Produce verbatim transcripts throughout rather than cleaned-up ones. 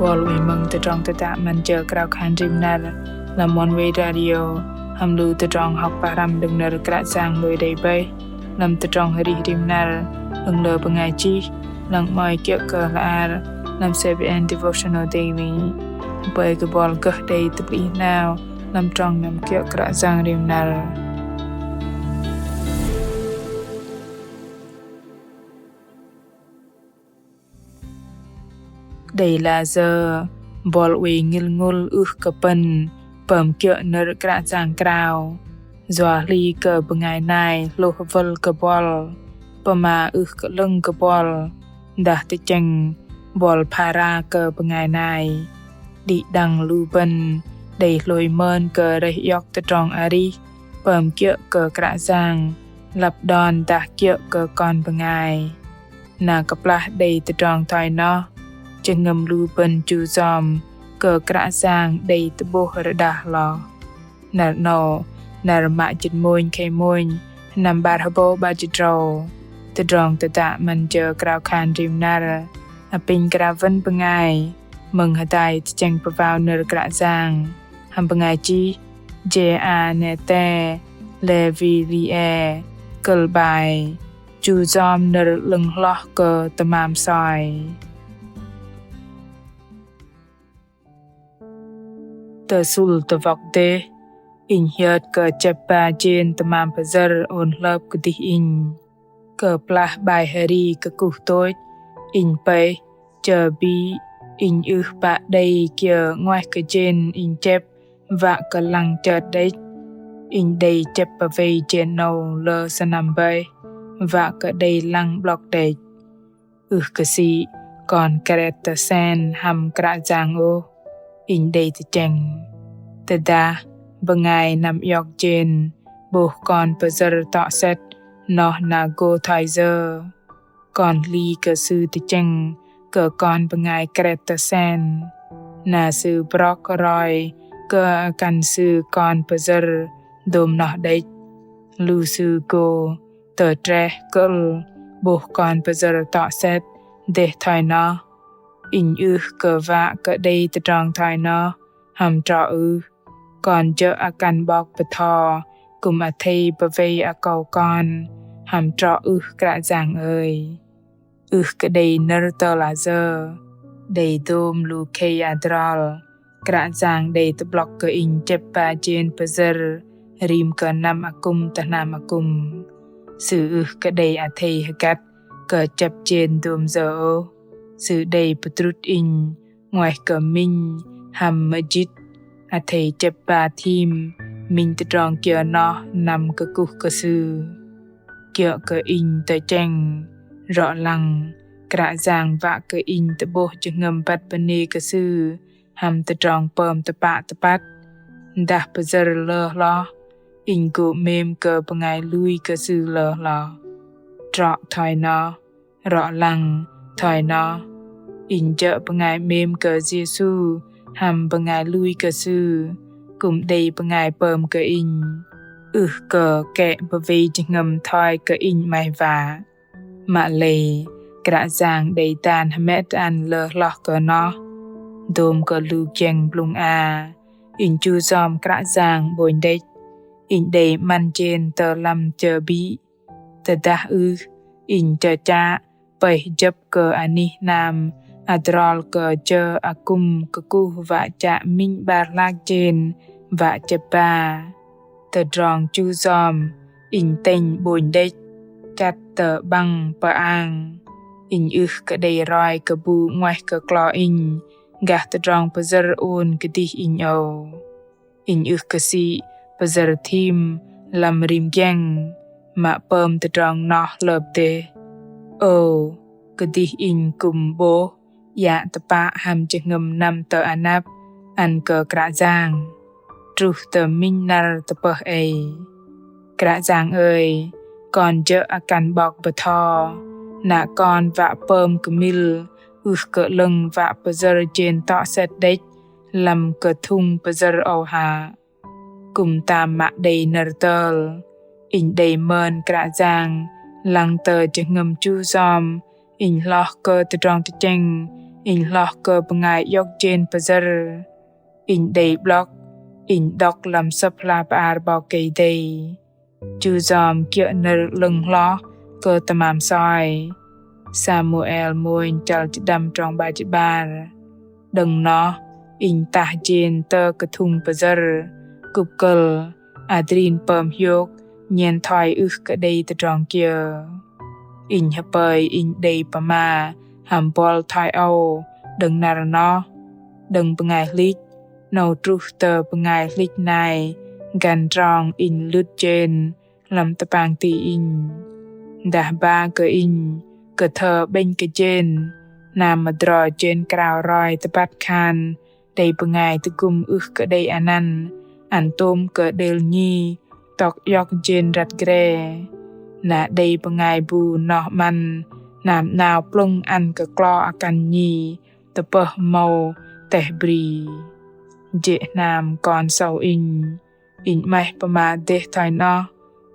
Bol wei mơ̆ng tơdrong tơdă 'Măn Jơ Krao Khan Rim Năr lăm Oneway Radio, hăm lu tơdrong hŏk pơhrăm đơ̆ng nơ̆r Kră Yang lui đei bơih lăm tơdrong arih rim năr đơ̆ng lơ bơngai chih, lăng 'mơ̆i kiơ̆ kơ hla bơar lăm CBN Devotional Daily. Bơih kơ bol gơh đei tơplih 'nao lăm trong năm kiơ̆ Kră Yang rim năr. Đei lah sơ̆ bol wei ngil ngŭl ưh kơ pơ̆n pơm kiơ̆ nơ̆r Kră Yang krao. Yua hli kơ bơngai nai hlôh wơl kơ bol, pơma ưh kơ 'lơ̆ng kơ bol, dah tơchĕng bol phara kơ bơngai nai. Đĭ đăng lu bơ̆n đei hlôi mơn kơ rơih iŏk tơdrong arih pơm kiơ̆ kơ Kră Yang, lăp đon dah kiơ̆ kơ kon bơngai. Na kơplah đei tơdrong thoi noh, jơhngơ̆m lu bơ̆n chu yom kơ Kră Yang đei tơ'bôh rơđah hloh. Năr 'nâu, năr mă jĭt mônh khei mônh, sơnăm 'bar hơbâu 'bar jĭt tơdrâu. Tơdrong tơdă 'Măn Jơ Krao Khan Rim Năr apinh krao wơ̆n bơngai mơ̆ng hơdai tơchĕng pơwao nơ̆r Kră Yang, hăm bơngai chih Jeanette Leveille, kơ̆l 'bai: Chu yom nơ̆r 'lơ̆ng hloh kơ tơmam soi. Tơsŭl tơwŏk dêh, inh hiơt kơ chĕp ba jên tơmam pơyơ̆r ôn hlơp kơdih inh. Kơplah 'bai hơri kơkuh tôch, inh pơih, chơ bĭ, inh ưh pă đei kiơ 'nguaih kơ jên inh chĕp wă kơ lăng chơt đĕch. Inh đei chĕp pơwei jên 'nâu lơ sơnăm bơih, wă kơ đei lăng 'blŏk đĕch. Ưh kơ sĭ kon kret tơsen hăm Kră Yang ôh, inh đei tơchĕng. Tơdah bơngai năm iŏk jên 'bôh kon pơyơ̆r tŏ sĕt noh na gô thoi yơ? Kon hli kơ sư tơchĕng kơ kon bơngai kret tơsen, na sư brŏk roi kơ akăn sư kon pơyơ̆r dôm noh đĕch. Lu sư gô tơtreh kơ̆l 'bôh kon pơyơ̆r tŏ sĕt dêh thoi noh. Inh ưh kơ wă kơ đei tơdrong thoi noh hăm trŏ ưh. Kon jơ̆ akăn 'bok bơtho kư̆m athei pơwei akâu kon hăm trŏ ưh Kră Yang ơi. Ưh kơ đei nơ̆r tơl ayơ, đei dôm lu khei adrol Kră Yang đei tơ'blŏk kơ inh chĕp ba jên pơyơ̆r rim kơ năm akŭm tơ hnam akŭm. Sư ưh kơ đei athei hơgăt kơ chĕp jên dôm yơ ôh. Sư đei pơdrŭt inh 'nguaih kơ minh hăm mơjĭt, athei chĕp ba thim minh tơdrong kiơ noh năm kơkuh kơ Sư. Kiơ̆ kơ inh tơchĕng, rŏ lăng Kră Yang wă kơ inh tơ'bôh jơhngơ̆m băt bơnê kơ Sư hăm tơdrong pơm tơpă tơpăt. Dah pơyơ̆r lơ hloh, inh gô 'mêm kơ bơngai lui kơ Sư lơ hloh. Trŏ thoi noh, rŏ lăng thoi noh, inh jơ̆ bơngai 'mêm kơ Yêsu hăm bơngai lui kơ Sư, kư̆m đei bơngai pơm kơ inh, ưh kơ kĕ pơwei jơhngơ̆m thoi kơ inh 'maih wă. Mă lei, Kră Yang đei dan hơmet ăn lơ hloh kơ noh. Dôm kơ lu giĕng blŭng a, inh chu yom Kră Yang 'bônh đĕch, inh đei 'măn jên tơ lăm chơ bĭ. Tơdah ưh, inh chơchă pơih jơ̆p kơ anih hnam adrol kơ jơ akŭm kơkuh wă chă minh 'bar hlak jên wă chĕp ba. Tơdrong chu yom inh tĕnh 'bônh đĕch, chăt tơ 'băng pơang. Inh ưh kơ đei roi kơ bu 'nguaih kơ klo inh gah tơdrong pơyơ̆r ôn kơdih inh âu. Inh ưh kơ sĭ pơyơ̆r thim lăm rim giĕng, mă pơm tơdrong noh hlơp dêh. Ơ, kơdih inh kư̆m 'bôh iă tơpă hăm jơhngơ̆m năm tơ anăp ăn kơ Kră Yang truh tơ minh năr tơpơh ei. Kră Yang ơi, kon jơ̆ akăn 'bok bơtho, na kon wă pơm kơmil ưh kơ 'lơ̆ng wă pơyơ̆r jên tŏ sĕt đĕch lăm kơthŭng pơyơ̆r âu hă. Kư̆m tam mă đei nơ̆r tơl, inh đei mơn Kră Yang lăng tơ jơhngơ̆m chu yom inh hloh kơ tơdrong tơchĕng Inh hloh kơ bơngai iŏk jên pơyơ̆r. Inh đei 'blŏk, inh đŏk lăm Sơ̆p hla bơar 'Bok Kei-Dei. Chu yom kiơ̆ nơ̆r 'lơ̆ng hloh kơ tơmam soi. Samuel mônh chăl jĭt đăm trong 'bar jĭt 'bar. Đơ̆ng noh, inh tah jên tơ kơthŭng pơyơ̆r, kŭp kơ̆l, adrin pơm hiôk, nhen thoi ưh kơ đei tơdrong kiơ. Inh hơpơi inh đei pơma hăm buăl thoi âu đơ̆ng năr noh, đơ̆ng bơngai hlĭch, 'nâu truh tơ bơngai hlĭch nai găn trong inh lŭt jên lăm tơpang ti inh. Dah ba kơ inh, kơthơ 'bĕnh kơ jên, na mơdrŏ jên krao roi tơbăt khan đei bơngai tơgŭm ưh kơ đei anăn ăn tôm kơ đêl nhi tŏk iŏk jên răt gre. Na đei bơngai bu noh 'măn, năm 'nao plơ̆ng ăn kơ klo akăn nhi tơpơh mâu teh bri. Jê̆ hnam kon sâu inh, inh 'maih pơma dêh thoi noh,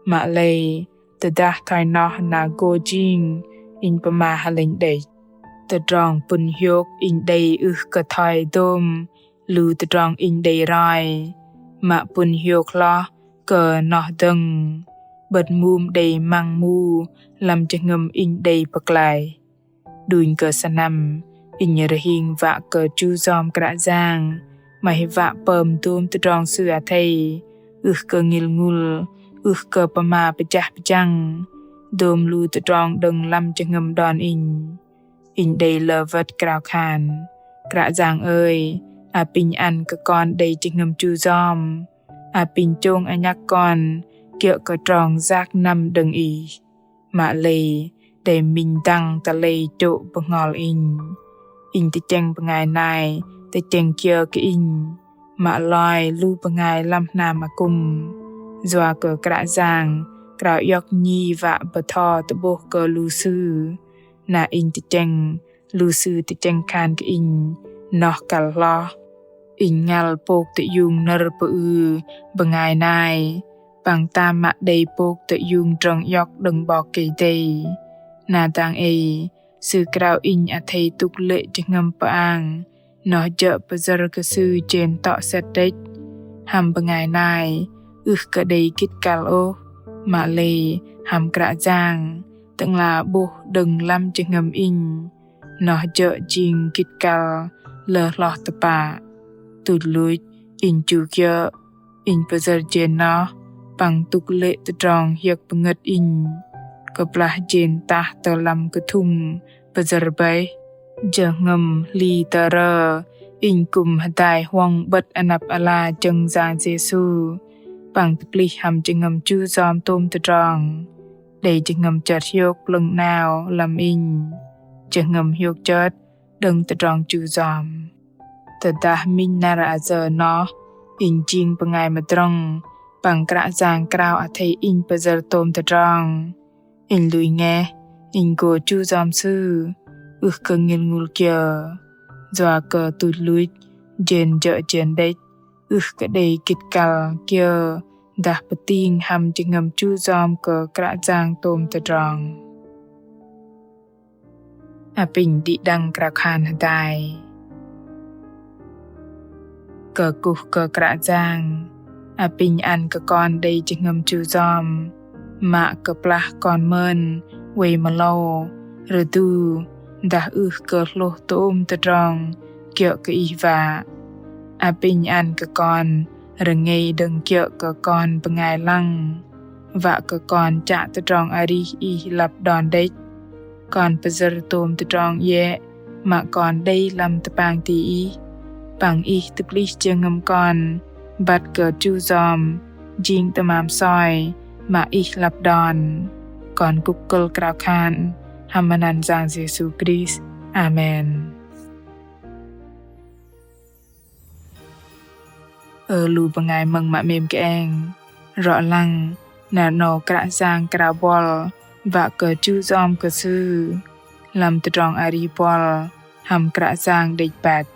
mă lei tơdah thoi noh na gô jing inh pơma hơlĕnh đĕch. Tơdrong pŭn hiôk inh đei ưh kơ thoi dôm lu tơdrong inh đei roi, mă pŭn hiôk hloh kơ noh dơ̆ng, 'bơ̆t mum đei măng mu lăm jơhngơ̆m inh đei pơklaih. Đunh kơ sơnăm, inh rơhing wă kơ chu yom Kră Yang, 'maih wă pơm dôm tơdrong Sư athei, ưh kơ ngil ngul, ưh kơ pơma pơjah pơjăng, dôm lu tơdrong đơ̆ng lăm jơhngơ̆m đon inh. Inh đei lơ wơ̆t krao khan: Kră Yang ơi, apinh ăn kơ kon đei jơhngơ̆m chu yom, apinh chông anhăk kon kiơ̆ kơ trong yak năm đơ̆ng Ih. Mă lei đei minh dăng tơlei chô̆ bơhngol inh. Inh tơchĕng bơngai nai tơchĕng kiơ kơ inh, mă loi lu bơngai lăm hnam akŭm. Yua kơ Kră Yang krao iŏk nhi wă bơtho tơ'bôh kơ lu sư. Na inh tơchĕng, lu sư tơchĕng khan kơ inh noh kăl hloh. Inh ngăl pôk tơiung nơ̆r pơư bơngai nai, păng tam mă đei pôk tơiung drơ̆ng iŏk đơ̆ng 'Bok Kei-Dei. Na dang ei, Sư krao inh athei tŭk lê̆ jơhngơ̆m pơang, noh jơ̆ pơyơ̆r kơ Sư jên tŏ sĕt đĕch. Hăm bơngai nai, ưh kơ đei gĭt kăl ôh, mă lei hăm Kră Yang, Tơ'ngla 'bôh đơ̆ng lăm jơhngơ̆m inh, noh jơ̆ jing gĭt kăl lơ hloh tơpă. Tuch luch, inh chu kiơ̆, inh pơyơ̆r jên noh, păng tŭk lê̆ tơdrong hiơ̆k pơngơ̆t inh. Kơplah jên tah tơ lăm kơthŭng pơyơ̆r bơih, jơhngơ̆m hli tơrơ, inh kư̆m hơdai huŏng 'bơ̆t anăp ala jơ̆ng Yang Yêsu, păng tơplih hăm jơhngơ̆m chu yom tôm tơdrong. Đei jơhngơ̆m chơt hiôk plơ̆ng 'nao lăm inh, jơhngơ̆m hiôk chơt đơ̆ng tơdrong chu yom. Tơdah minh năr ayơ noh, inh jing bơngai mơdrŏng, păng Kră Yang krao athei inh pơyơ̆r tôm tơdrong. Inh lui ngeh, inh gô chu yom Sư, ưh kơ ngil ngul kiơ. Yua kơ tuch luch, jên jơ̆ jên đĕch, ưh kơ đei gĭt kăl kiơ dah pơting hăm jơhngơ̆m chu yom kơ Kră Yang tôm tơdrong. Apinh đĭ đăng krao khan hơdai. Kơkuh kơ Kră Yang, apinh ăn kơ kon đei jơhngơ̆m chu yom, mă kơplah kon mơn oei mơlâu, rơdu, dah ưh kơ hlôh tôm tơdrong kiơ̆ kơ Ih wă. Apinh ăn kơ kon rơngei đơ̆ng kiơ̆ kơ kon bơngai lăng, wă kơ kon chă tơdrong arih Ih lăp đon đĕch. Kon pơyơ̆r tôm tơdrong iĕ mă kon đei lăm tơpang ti Ih, păng Ih tơplih jơhngơ̆m kon băt kơ chu yom jing tơmam soi mă Ih lăp đon. Kon kŭk kơ̆l krao khan hăm anăn Yang Yêsu Krist. Amen. Ơ lu bơngai mơ̆ng mă 'mêm kơeng, rŏ lăng năr 'nâu Kră Yang krao buăl wă kơ chu yom kơ Sư. Lăm tơdrong arih buăl hăm Kră Yang đĕch băt.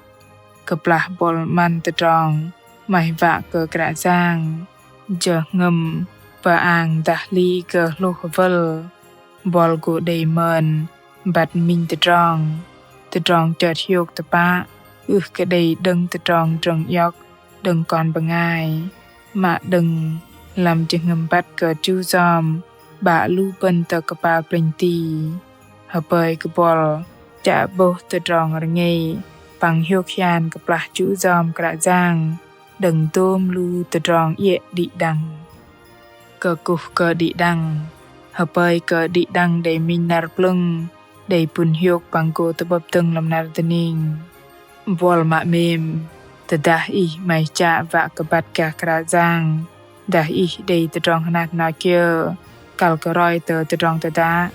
Kơplah buăl 'măn tơdrong 'maih wă kơ Kră Yang, jơhngơ̆m pơang dah hli kơ hlôh wơl, buăl gô đei mơn băt minh tơdrong. tơdrong chơt hiôk tơpă ưh kơ đei đơ̆ng tơdrong drơ̆ng iŏk đơ̆ng kon bơngai, mă đơ̆ng lăm jơhngơ̆m băt kơ chu yom bă lu bơ̆n tơ kơpal plĕnh ti. Hơpơi kơ buăl chă 'bôh tơdrong rơngei păng hiôk hian kơplah chu yom Kră Yang đơ̆ng dôm lu tơdrong iĕ đĭ đăng. Kơkuh kơ đĭ đăng. Hơpơi kơ đĭ đăng đei minh năr plơ̆ng, đei pŭn hiôk păng gô tơ'bơ̆p dơ̆ng lăm năr dơning. Buăl mă 'mêm, tơdah ih 'maih chă wă kơ băt gah Kră Yang, dah ih đei tơdrong hơnat hơnat kiơ kăl kơ roi tơ tơdrong tơdă,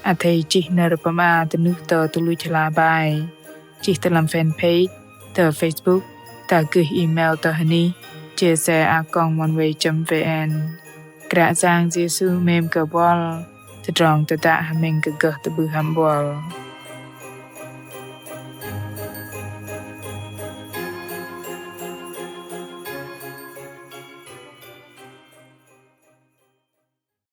athei chih nơ̆r pơma tơnuh tơ tơluch hla bơar, chih tơ lăm fanpage tơ Facebook, dah gơh email tơ hơnih chia sẻ a còng oneway chấm vn. Kră Yang Yêsu 'mêm kơ buăl. Tơdrong tơdă hơmĕng kơ gơh tơ'bưh hăm buăl.